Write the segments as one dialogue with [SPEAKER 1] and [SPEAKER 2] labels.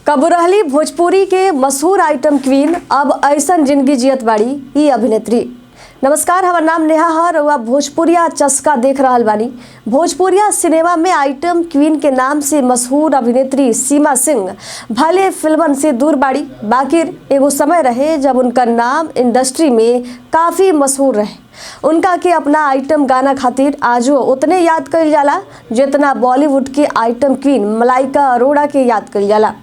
[SPEAKER 1] कबो रहली भोजपुरी के मशहूर आइटम क्वीन, अब ऐसन जिंदगी जियत बाड़ी ई अभिनेत्री। नमस्कार, हमार नाम नेहा है। रउआ भोजपुरिया चस्का देख रहल बानी। भोजपुरिया सिनेमा में आइटम क्वीन के नाम से मशहूर अभिनेत्री सीमा सिंह भले फिल्मन से दूर बाड़ी, बाकिर एगो समय रहे जब उनका नाम इंडस्ट्री में काफ़ी मशहूर रहे। उनका के अपना आइटम गाना खातिर आजो उतने याद कइल जाला जितना बॉलीवुड के आइटम क्वीन मलाइका अरोड़ा के याद कइल जाला।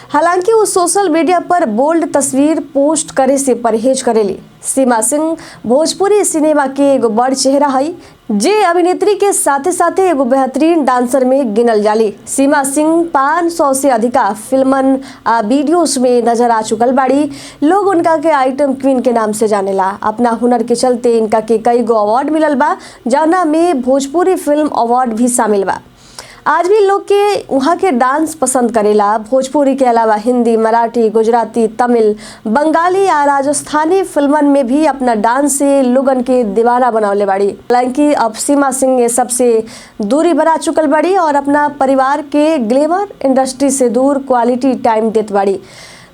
[SPEAKER 1] हालांकि वो सोशल मीडिया पर बोल्ड तस्वीर पोस्ट करे से परहेज करेली। सीमा सिंह भोजपुरी सिनेमा के एगो बड़ चेहरा हई, जे अभिनेत्री के साथे साथे एगो बेहतरीन डांसर में गिनल जाली। सीमा सिंह 500 से अधिका फिल्मन आ वीडियोस में नजर आ चुकल बाड़ी। लोग उनका के आइटम क्वीन के नाम से जानेला। अपना हुनर के चलते इनका के कई गो अवार्ड मिलल बा, जौना में भोजपुरी फिल्म अवार्ड भी शामिल बा। आज भी लोग के वहाँ के डांस पसंद करेला। भोजपुरी के अलावा हिंदी, मराठी, गुजराती, तमिल, बंगाली आ राजस्थानी फिल्मन में भी अपना डांस से लोगन के दीवाना बनौले बाड़ी। हालांकि अब सीमा सिंह ये सबसे दूरी बना चुकल बाड़ी और अपना परिवार के ग्लैमर इंडस्ट्री से दूर क्वालिटी टाइम देत बाड़ी।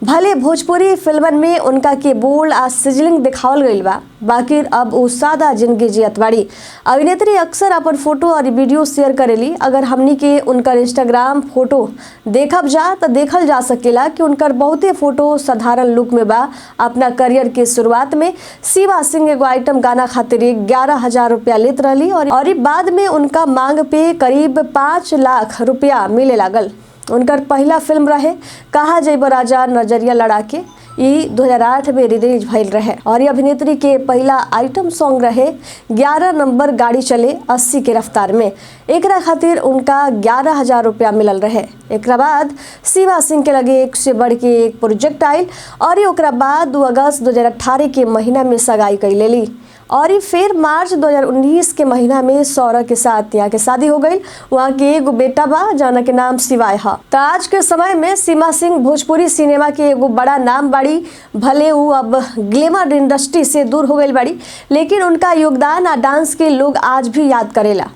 [SPEAKER 1] भले भोजपुरी फिल्मन में उनका के बोल्ड आ सिजलिंग दिखावल गईल बा, बाकी अब उ सादा जिंदगी जियत बाड़ी। अभिनेत्री अक्सर अपन फोटो और वीडियो शेयर करेली। अगर हमनी के उनकर इंस्टाग्राम फोटो देखब जा त देखल जा सकेला कि उनकर बहुते फोटो साधारण लुक में बा। अपना करियर के शुरुआत में सीमा सिंह एगो आइटम गाना खातिर 11,000 रुपया लेत रहली और बाद में उनका मांग पे करीब 5 लाख रुपया मिले लागल। उनकर पहला फिल्म रहे कहाँ जइब राजा नजरिया लड़ा के, ई 2008 में रिलीज भइल रहे और ये अभिनेत्री के पहला आइटम सॉन्ग रहे 11 नंबर गाड़ी चले 80 के रफ्तार में। एकरा खातिर उनका 11,000 रुपया मिलल रहे। एकरा बाद सीमा सिंह के लगे एक से बढ़ के एक प्रोजेक्ट आयल और ये ओकरा बाद 2 अगस्त 2018 के महीना में सगाई कर लेली और ये फिर मार्च 2019 के महीना में सौरभ के साथ यहाँ के शादी हो गई। वहाँ के एगो बेटा बा जाना के नाम शिवाय हा। तो आज के समय में सीमा सिंह भोजपुरी सिनेमा के एगो बड़ा नाम बाड़ी। भले वो अब ग्लैमर इंडस्ट्री से दूर हो गई बाड़ी, लेकिन उनका योगदान आ डांस के लोग आज भी याद करेला।